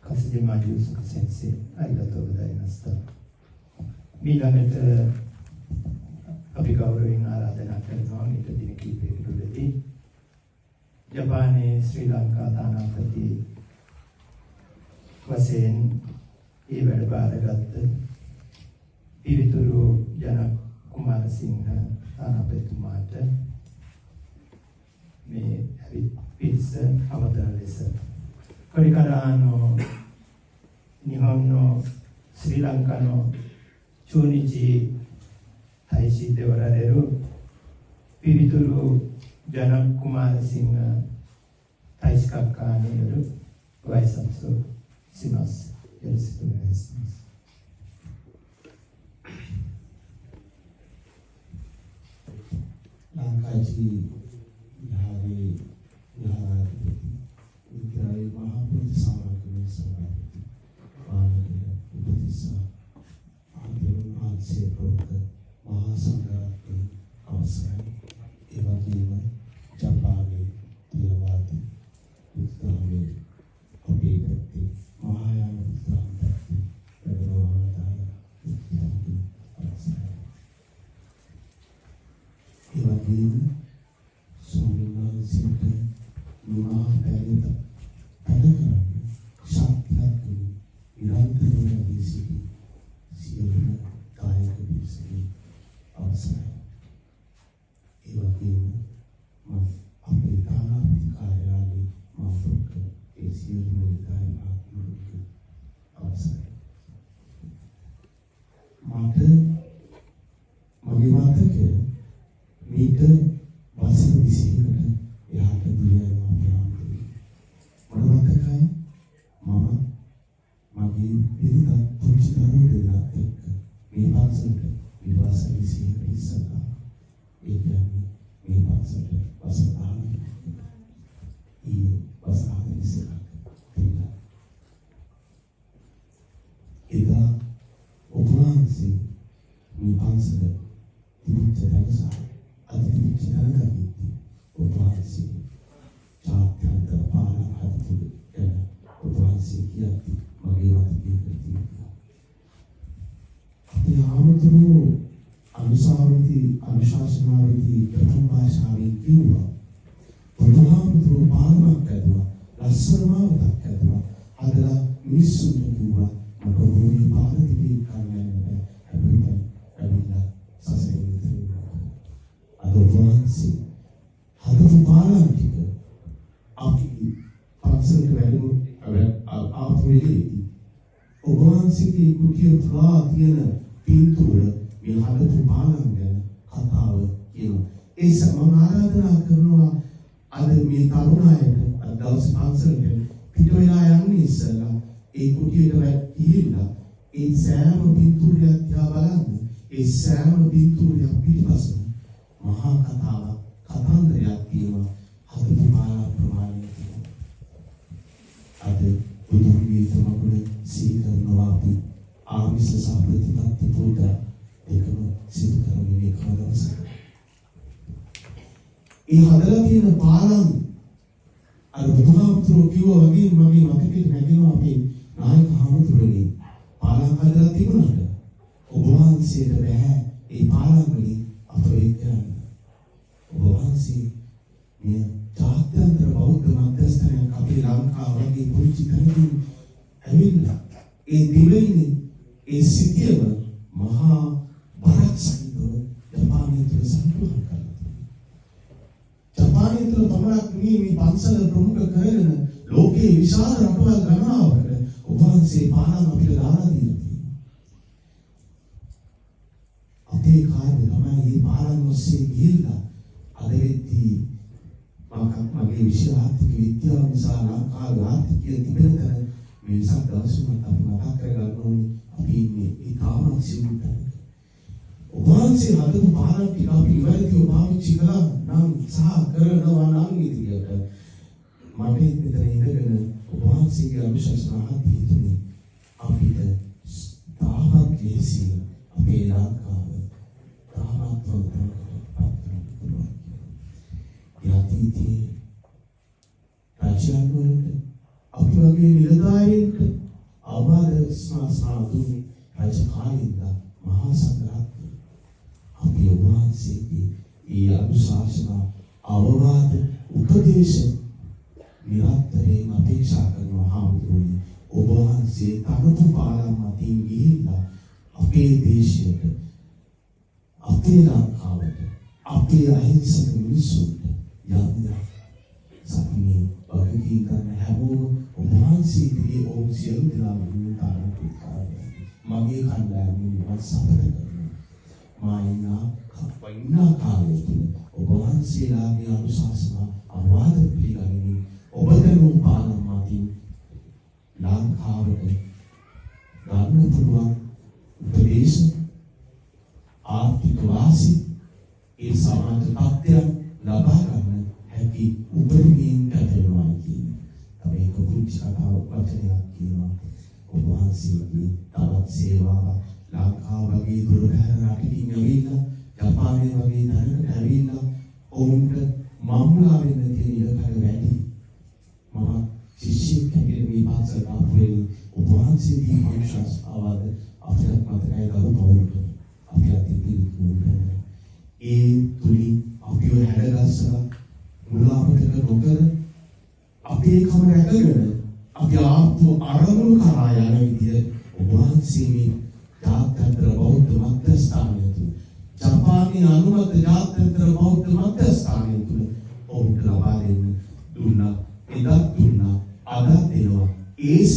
カシジマ優作先生、ありがとうございました。මීළඟට අපි ගෞරවයෙන් ආරාධනා කරනවා මීට දින කිහිපයකට උඩදී ජපානයේ ශ්‍රී ලංකා තානාපති වශයෙන් ඒ වැඩ බාරගත් පිවිතුරු ජනක කුමාරසිංහ තානාපතිතුමාට මේ ඇවිත් පිරිස අමතන ලෙස これから日本のスリランカの駐日大使でおられるピビトル・ジャナクマールシンガ大使閣下によるご挨拶をします。よろしくお願いします。ලංකාජී විහාරයේ විහාරාධිපති ඉන්දියාවේ මහා පූජ්‍ය සමාගමේ සභාපති මානනීය උපතිස්ස ආදීන් වහන්සේ ප්‍රමුඛ මහා සංඝරත්නයේ අවසරයි. ඒ වගේම ජපානයේ තේරවාදී බුද්ධ අපේ පැත්තේ මහායාන බුද්ධ පැත්තේ වැඩමවදාන බුද්ධ අවසරයි. ඒ වගේම ස්වාමීන් වහන්සේට මහා පැවිදි වැඩ කරන්න ශක්තියක් දුන් නිරන්තරව වැඩී සිටි සියලුම දායක පිරිසගේ අවසරයි. ඒ වගේම මම අපේ තානාපති කාර්යාලයේ මම ප්‍රමුඛ ඒ සියලුම නිලධාරී මහත්මරුන්ගේ අවසරයි. මට මගේ මතකය මීට වසර 20කට එහාට දුර යනවා අපේ ආම්දුරේ. මට මතකයි මම මගේ බිරිඳත් පුංචි දරුවෝ දෙන්නත් එක්ක මේ පන්සලට මේ වසර 20කට ඉස්සෙල්ලා, ඒ කියන්නේ මේ පන්සලට වසර 19කට, ඊයේ වසර 41ක් තිබුණා. එදා ඔබ වහන්සේ මේ පන්සල තිබිච්ච තැන සහ අද තිබිච්ච තැන දකිද්දී ඔබ වහන්සේ ජාත්‍යන්තර පාලම් හදපු ගැන ඔබ වහන්සේ කියද්දී මගේ මතකයකට තිබුණා. අපේ හාමුදුරුවෝ අනුසාවිතී අනුශාසනාවේදී ප්‍රථම භාෂාවෙන් කිව්වා, බුදුහාමුදුරුවෝ පාලමක් හැදුවා, ලස්සන මාවතක් හැදුවා. හදලා මිනිස්සුන්ට කිව්වා මට ඔබ මේ පාර දිගේ කන්න යන්න බෑ. හැබැයි මම ඇවිල්ලා සසරෙන් එතර වෙනවා. අද ඔබ වහන්සේ හදපු පාලම් ටික අපි පන්සලට වැඩම ආපු වෙලේදී ඔබ වහන්සේගේ කුටිය පුරා තියෙන පින්තූර මේ හදපු පාලම් ගැන කතාව කියනවා. ඒ මම ආරාධනා කරනවා අද මේ තරුණ අයට අද දවසේ පන්සලට පිට වෙලා යන්නේ ඉස්සෙල්ලා ඒ කුටියට ගිහිල්ලා ඒ සෑම පින්තූරයක් දිහා බලන්න. ඒ සෑම පින්තූරයක් පිටිපස්සම මහා කතාවක් කතන්දරයක් තියෙනවා. හදපු පාලම් ප්‍රමාණය තියෙනවා. අද බුදුන්ගේ මගුල සිහි කරනවා අපි ආමිෂ සහ ප්‍රතිපත්ති පූජා දෙකම සිදු කරමින් එකම දවසක. ඒ හදලා තියෙන පාලම් අර බුදුහාමුදුරුවෝ කිව්වා වගේ මගේ මතකෙට නැගෙනවා අපේ නායක හාමුදුරුවනේ පාලම් හදලා තිබුණාට ඔබ වහන්සේට බෑ ඒ පාලම් වලින් අප වෙන් කරන්න. ඔබ වහන්සේ මෙය ජාත්‍යන්තර බෞද්ධ මධ්‍යස්ථානයක් අපේ ලංකාව වගේ පුංචි තැනකින් ඇවිල්ලා ඒ දිවයිනේ ඒ සිටියම මහා බරක් සහිතව ජපානය තුළ සංග්‍රහ කරලා තියෙනවා. ජපානය තුළ පමණක් නෙමෙයි මේ පන්සල ප්‍රමුඛ කරගෙන ලෝකයේ විශාල රටවල් ගණනාවකට ඔබ වහන්සේ පාලම් අපිට දාලා දීලා තියෙනවා. අපේ කාර්යය තමයි මේ පාලම් ඔස්සේ ගිහිල්ලා අද වෙද්දී මගේ විෂය ආර්ථික විද්‍යාව නිසා ලංකාවේ ආර්ථිකය තිබෙන තැන මේ වෙසක් දවස් උනත් අපි මතක් කරගන්න ඕනේ අපි ඉන්නේ ඉතාමත් සියුම් තැනක. ඔබ වහන්සේ හදපු පාලම් ටික අපි නිවැරදිව පාවිච්චි කළා නම් සහ කරනවා නම් ඉදිරියට මට මෙතන ඉඳගෙන ඔබ වහන්සේගේ අනුශාසනා අහද්දී හිතුනේ අපිට තාමත් ලේසියෙන් අපේ ලංකාව තාමත් හොඳ තැනකට පත් කරන්න පුළුවන් කියලා. ඒ අතීතයේ රජයන් වලට, අපි වගේ නිලධාරීන්ට අවවාද ශාසනා දුන්නේ රජ කාලින්ද මහා සංඝරත්නය. අපි ඔබ වහන්සේගේ ඒ අනුශාසනා, අවවාද, උපදේශ නිරන්තරයෙන් අපේක්ෂා කරනවා හාමුදුරුවනේ. ඔබ වහන්සේ තනපු පාලම් මතින් ගිහිල්ලා අපේ දේශයට, අපේ ලංකාවට, අපේ අහිංසක මිනිස්සුන්ට යම් යම් සතිමේ වගකීම් කරන හැමෝම ඔබ වහන්සේ ඉදිරියේ ඔවුන් සියලු දෙනා වෙනුවෙන් තාරණ ප්‍රතිකාර මගේ කණ්ඩායම වෙනුවෙන් සපත කරනවා. මා ඉන්නා කාලය තුළ ඔබ වහන්සේලාගේ අනුශාසනා අවවාද පිළිගනිමින් ඔබ දැනුම් පාලම් මතින් ලංකාවට ගන්න පුළුවන් උපදේශ, ආර්ථික වාසි, ඒ සමාජ තත්ත්වයන් ලබා ගන්න හැකි උපරිමයෙන් කැපවෙනවා කියන. තව එක පුංචි කතාවක් වචනයක් කියනවා. ඔබ වහන්සේගේ තවත් සේවාවක් ලංකාව වගේ දුර බැහැර රටකින් ඇවිල්ලා, ජපානය වගේ තැනකට ඇවිල්ලා ඔවුන්ට මම්මුලා වෙන්න තියෙන ඉඩකඩ වැඩි. මම ශිෂ්‍යෙක් හැටියට මේ පන්සලට ආපු වෙලේ ඔබ වහන්සේ දී අනුශාසනාවද අපිට මතකයි. ගරු පවුලට අපි අතීතයේ මුල් ඒ තුලින් අපිව හැඩගස්සලා මුලා අමතක නොකර අපේ කම රැකගෙන අපි ආපු අරමුණු කරා යන විදිය ඔබ වහන්සේ මේ ජාත්‍යන්තර බෞද්ධ මධ්‍යස්ථානය තුළ, ජපානයේ අනුමත ජාත්‍යන්තර බෞද්ධ මධ්‍යස්ථානය තුළ ඔවුන්ට ලබා දෙන්න දුන්නා. එදත් දුන්නා, අදත් දෙනවා. ඒ